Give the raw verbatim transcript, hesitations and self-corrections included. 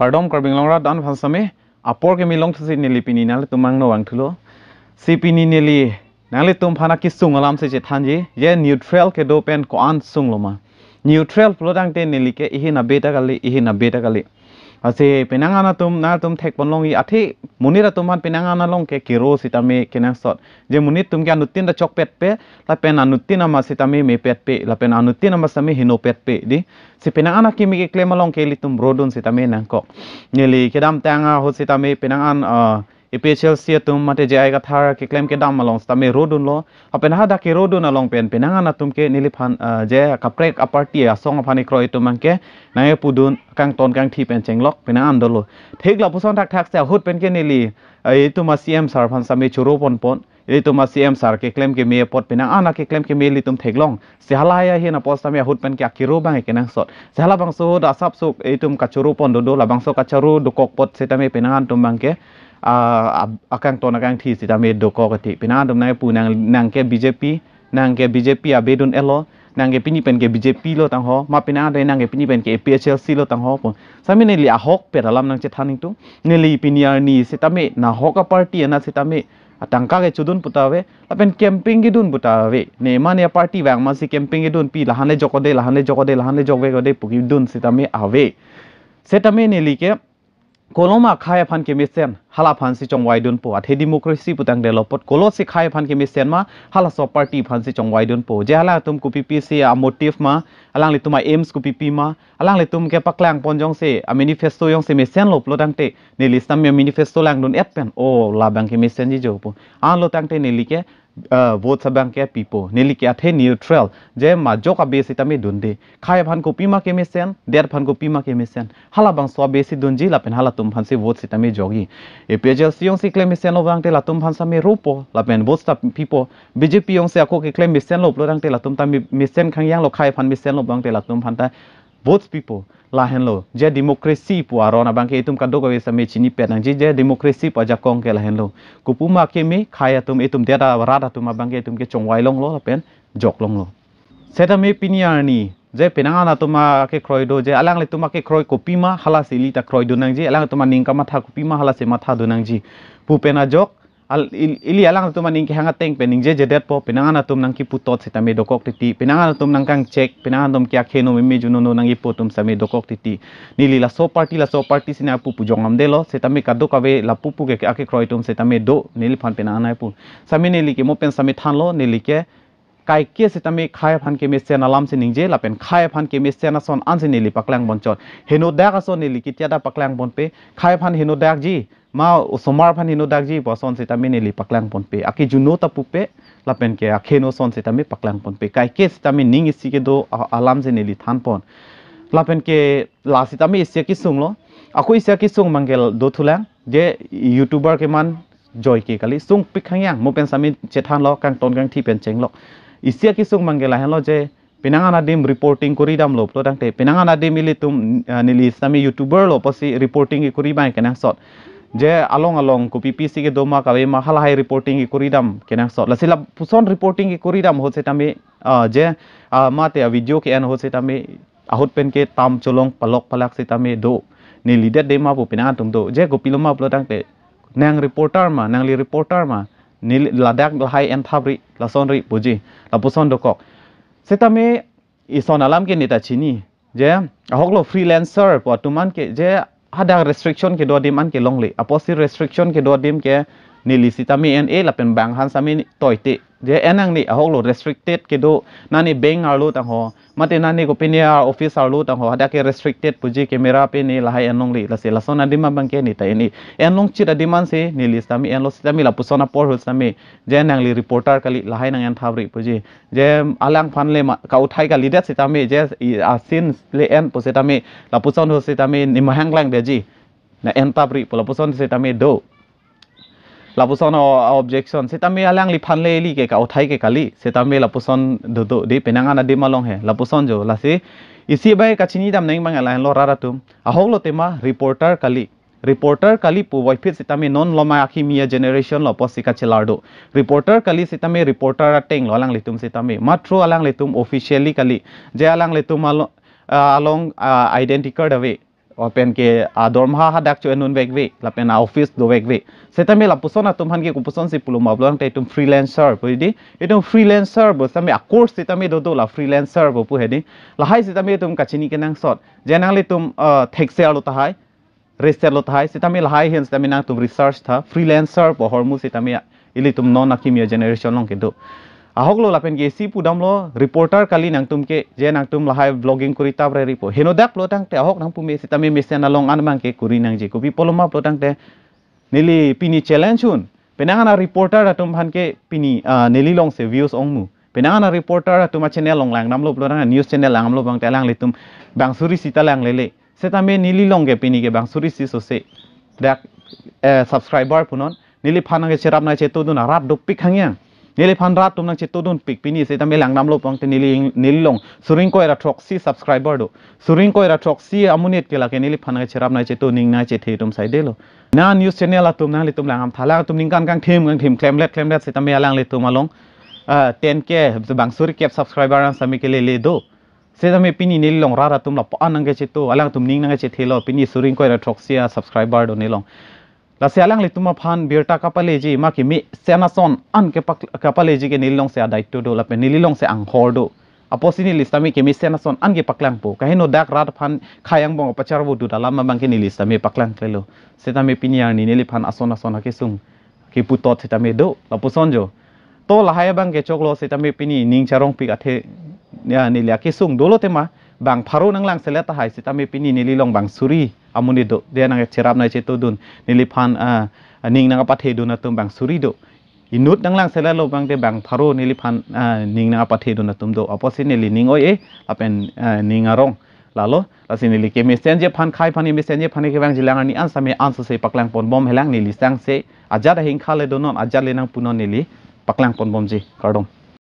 Kardom Karbi Anglong rat an aphan sitame, apor keme longthusi neli pini nanglitum angno vangthulo. Si pini neli nanglitum aphan akesung alam si chethanji, je neutral kedo pen ko-an sunglo ma. Neutral pulo tangte neli ke ihin abe ta kali, ihin abe ta kali. Lasi penang an atum, nangtum thekpon longji, athe monit atum aphan penang an along ke kero sitame kenangsot. Je monit atum ke anuttin ta chokpetpe, lapen anuttin ama sitame mepetpe, lapen anuttin ama sitame henopetpe dei. Si penang an akimi keklem along ke ilitum rodun sitame nangkok. Neli kedamtang ahut sitame penang an, ah, A P H L C atum mate J I Kathar keklem kedam along sitame rodunlo. Lapen hadak kerodun along pen penang an atum ke neliphan, ah, je kaprek aparty asong aphan ikroi atum abangke nangkepudun kangton kangthi pen chenglok penang an dolo. Thik lapuson thakthak si ahut pen ke neli, ah, itum a-C M sir aphan sitame choro ponpon. Ilitum a-C M sir keklem keme apot penang an akeklem keme ilitum theklong. Si halahai ahin apot sitame ahut pen ke akero abang kenangsot. Si halabangso ahut asapso itum kachoro pon dodo, labangso kachoro dokok apot sitame penang an atum abangke, ah, ab-, akangton akangthi sitame dokok ati. Penang an atum nangkepu nang, nang ke B J P, nang ke B J P abedun elo, nang ke pini pen ke B J P lo tangho, ma penang an nang ke pini pen ke A P H L C lo tangho pu. Sitame neli ahokpet alam nangchethan ingtung. Neli pini arni sitame nahok aparty anat sitame atangka kechedun puta ave, lapen campaign kedun puta ave. Ne mane aparty vang masi campaign kedunpi, lahan le jokode, lahan le jokode, lahan le jokvekode pu kedun sitame ave. Sitame neli ke koloma khei aphan kemesen, hala aphan si chongvaidunpo. Athe democracy putangdelo apot kolo si khei aphan kemesen ma, halaso aparty aphan si chongvaidunpo. Je halatum kopipi si a-motive ma, alanglitum a-aims kopipi ma, alanglitum ke paklang pon jongsi, a-manifesto jongsi mesenlo pulo tangte, neli sitame manifesto langdun-et pen, o labang kemesenji jo pu. Anlo tangte neli ke, eh, vote abangke pipo. Neli ke athe neutral. Je majok abe sitame dunde. Khei aphan kopima kemesen, det aphan kopima kemesen. Halabangso abe si dunji lapen halatum aphan si vote sitame jokji. A P H L C jongsi klem mesenlo tangte latum aphan sitame ropo, lapen vote ta pipo. B J P jongsi ako keklem mesenlo pulo tangte latum ta me-, mesen khangjanglo, khei aphan mesenlo tangte latum aphan ta votes pipo. Lahenlo. Je democracy pu aron abangke itum kadokave sitame chinipet nangji, je democracy pu ajakong ke lahenlo. Kopima keme khei atum, itum det arat atum abangke itum ke chongvai longlo lapen jok longlo. Sitame pini arni, je penang an atum akekroi do, je alanglitum akekroi kopima, hala si ili ta kroidun nangji, alanglitum aning kamatha kopima, hala si mathadun nangji pu pen ajok, al-, il-, ili alangtum aning kehang ateng pen ningjejedetpo, penang an atum nangkiputot sitame dokok titi, penang an atum nangkangchek, penang an atum ke akheno meme junono nangkipu atum sitame dokok titi. Neli laso aparty, laso aparty si nangpu pu jong amdelo, sitame kadokave lapu pu ke akekroi atum sitame do, neliphan penang an nangpu. Sitame neli ke mo pen sitame thanlo, neli ke kaike sitame khei aphan kemesen alam si ningje, lapen khei aphan kemesen ason ansi neli paklang ponchot. Henodak ason neli ketiada paklang ponpe, khei aphan henodakji, ma osomar aphan henodakji pu ason sitame neli paklang ponpe. Akejuno ta pupe, lapen ke akheno ason sitame paklang ponpe. Kaike sitame ning isi kedo a-, alam si neli thanpon. Lapen ke la sitame isi akesunglo. Ako isi akesung abangke dothulang, je YouTuber keman joike kali, sungpik khangjang, mo pen sitame chethanlo, kangton kangthi pen chenglok. Isi akesung abangke lahenlo je, penang an adim reporting koridamlo pulo tangte, penang an adim ilitum, ah, neli sitame YouTuber lo apotsi reporting kekori abang kenangsot. Je along along kopipi si kedo ma kave ma halahai reporting kekoridam kenangsot. Lasi lapuson reporting kekoridam ahut sitame, ah, je, ah, mate a-video ke-en ahut sitame, ahut pen ke tam cholong palok palak sitame do. Neli det de ma pu penang an atum do. Je kopilo ma pulo tangte, nang reporter ma, nangli reporter ma, neli ladak lahai enthapri, lasonri puji, lapuson dokok. Sitame ison alam ke neta chini. Je, ahoklo freelancer pu atum an ke, je, hadak restriction kedo adim an ke longle. Apotsi restriction kedo adim ke neli sitame en-e lapen bang aphan sitame toite. Je, en nangne ahoklo restricted kedo, nane bank arlo tangho, mate nane kopine a-office arlo tangho, hadak ke restricted puji camera pen ne lahai en longle, lasi lason adim abangke neta en-e. En longchit adim ansi neli sitame enlo, sitame lapuson apor ahut sitame, je nangli reporter kali, lahai nang enthapri puji. Je alangphan le ma, kauthai kalidet sitame, je i, a-scene le en pu sitame, lapuson ahut sitame ne mahang langdeji, nang enthapri pu lapuson sitame do. Lapuson o, objection sitame alangliphan le ili ke kauthai ke kali, sitame lapuson dodo, de penang an adim along he, lapuson jo, lasi isi bai kachinidam neng abang lahenlo rat atum. Ahoklo tema reporter kali. Reporter kali pu voiphit sitame non loma akhimi a-generation lo apotsi kachelar do. Reporter kali sitame reporter ateng lo alanglitum sitame. Matro alanglitum officially kali. Je alanglitum alo-, ah, along, ah, identity card ave. Lapen ke adormaha hadak cho-en un vekve, lapen a-office do vekve. Setame lapuson atum aphan ke kopuson si pulo ma pulo tangte itum freelancer pu di, itum freelancer pu setame a-course setame dodo la freelancer pu pu hedi. Lahai setame itum kachini kenangsot. Je nanglitum, eh, thekser lo tahai, research lo tahai, setame lahai ahin setame nangtum research tha, freelancer pu ahormu setame ilitum non akimi a-generation along kedo. Ahok lo lapen ke isi pudamlo, reporter kali nangtum ke, je nangtum lahai vlogging kuri tapre ripo. Henodak lo tangte ahok nangpume setame mesen along an abang ke kuri nangji. Kopi pulo ma pulo tangte neli pini challenge un. Penang an a-reporter atum aphan ke pini, ah, neli along si views ongmu. Penang an a-reporter atum a-channel along langdamlo pulo tangte, news channel langdamlo tangte alanglitum bang suri sita langlele. Setame neli along ke pini ke bang suri si sose. Dak, eh, subscriber punon. Neliphan nangkecherap nangchetodun arat dopik hangyang. Neliphan rat atum nangchetodunpik pini setame langdamlo tangte neli, neli along suri ingkoi ra throksi subscriber do. Suri ingkoi ra throksi amonit ke lake neliphan nangkecherap nangcheto ning nangchethe atum saidelo. Na news channel atum nanglitum langdam tha, alangtum ningkan kangthim kangthim klemlet klemlet setame alanglitum along, ah, ten K bang suri kep subscriber an setame kelele do. Setame pini neli along rat atum lapu-an nangkecheto, alangtum ning nangkechethelo, pini suri ingkoi ra throksi a-subscriber do neli along. Lasi alanglitum aphan birta kapaleji, ma kemesen ason an kepak-, kapaleji ke neli along si adaito do, lapen neli along si anghor do. Apotsi neli setame kemesen ason an kepaklangpo. Kaheno dak rat aphan khei angbong apacharvo dut alam abang ke neli setame paklangklelo. Setame pini arni neliphan ason ason akesung keputot setame do, lapuson jo. To lahai abang ke choklo setame pini ning charongpik athe, ya, neli akesung dolo tema, bang pharo nanglangselet tahai setame pini neli along bang suri amonit do, dia nangcherap nangchetodun, neliphan, ah, ning nangpathedun atum bang suri do. Inut nanglangseletlo tangte bang pharo neliphan, ah, ning nangpathedun atum do. Apotsi neli ning oi-e, lapen, ah, ning arong. Lalo, lasi neli kemesenji aphan khei aphan, kemesenji aphan kevangjilang arni an setame ansose paklangponbom helang, neli sangse ajat ahingkha le donon, ajat le nangpunon, neli paklangponbomji. Kardom.